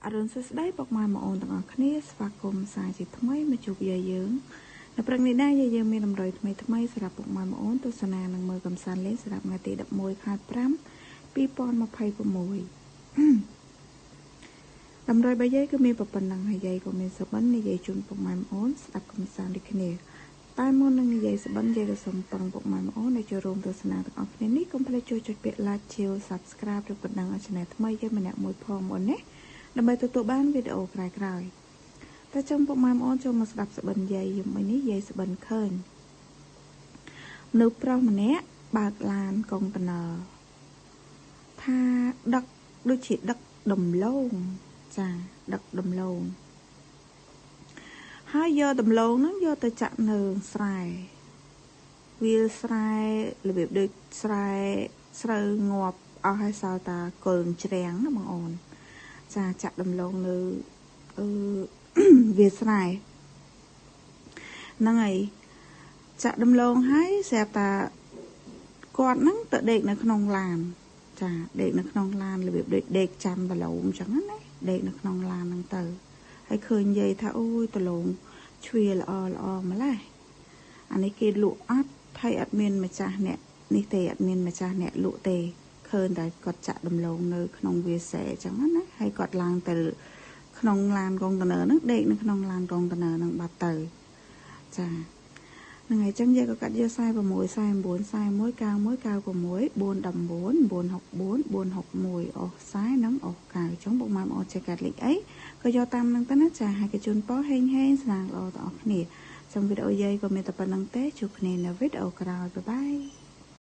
អរុណសួស្តីពុកម៉ែបងប្អូនទាំងអស់គ្នាស្វាគមន៍សាជាថ្មីមកជួបយាយយើងនៅព្រឹកនេះដែរយាយយើងមានតម្រុយថ្មីថ្មីសម្រាប់ពុកម៉ែបងប្អូនទស្សនានិងមើលកំសាន្តលេងសម្រាប់ថ្ងៃទី11ខែ5 2026តម្រុយរបស់យាយគឺមានប៉ុណ្ណឹងហើយយាយក៏មានសុបិននិយាយជូនពុកម៉ែបងប្អូនស្ដាប់កំសាន្តដូចគ្នាតែមុននឹងនិយាយសុបិនយាយក៏សូមពឹងពុកម៉ែបងប្អូនដែលចូលរួមទស្សនាទាំងអស់គ្នានេះកុំភ្លេចជួយចុចពាក្យ Like ជា Subscribe ឬកណ្ដឹងឲ្យ Channel ថ្មីយើងម្នាក់មួយផងបងណាដើម្បីទទួលបានវីដេអូក្រោយៗតែចង់ពុកម៉ែបងប្អូនចូលមកស្ដាប់សុបិនយាយយំនេះយាយសុបិនឃើញមនុស្សប្រុសម្នាក់បើកឡានកុងតឺន័រថាដឹកដូចជាដឹកដំឡូងចាដឹកដំឡូងហើយយកដំឡូងហ្នឹងយកទៅចាក់នៅស្រែវាលស្រែរបៀបដូចស្រែស្រូវងាប់អស់ហើយសល់តាគល់ច្រាំងណាបងអូនចាចាក់ដំឡូងនៅអឺវាស្រែហ្នឹងហើយចាក់ដំឡូងហើយស្រាប់តាគាត់ហ្នឹងទៅដេកនៅក្នុងឡានចាដេកនៅក្នុងឡានរបៀបដូចដេកចាំដឡូងអញ្ចឹងណាដេកនៅក្នុងឡានហ្នឹងទៅហើយឃើញយាយថាអូយដឡូងជ្វាល្អល្អម្លេះអានេះគេលក់អត់ហើយអត់មានម្ចាស់អ្នកនេះទេអត់មានម្ចាស់អ្នកលក់ទេឃើញតែគាត់ចាក់ដំឡូងនៅក្នុងវាលស្រែអញ្ចឹងណាហើយគាត់ឡើងទៅក្នុងឡានកុងតឺន័រហ្នឹងដេកនៅក្នុងឡានកុងតឺន័រហ្នឹងបាត់ទៅចាហ្នឹងហើយអញ្ចឹងយាយក៏កាត់យក46 49 41 91 96 419 964 461អស់40និងអស់9អញ្ចឹងពុកម៉ែបងប្អូនចេះកាត់លេខអីក៏យកតាមហ្នឹងទៅណាចាហើយក៏ជូនពរហេងហេងស្នាងល្អទាំងអស់គ្នាសូមវីដេអូយាយក៏មានតែប៉ុណ្្នឹងទេជួបគ្នានៅវីដេអូក្រោយបាយបាយ។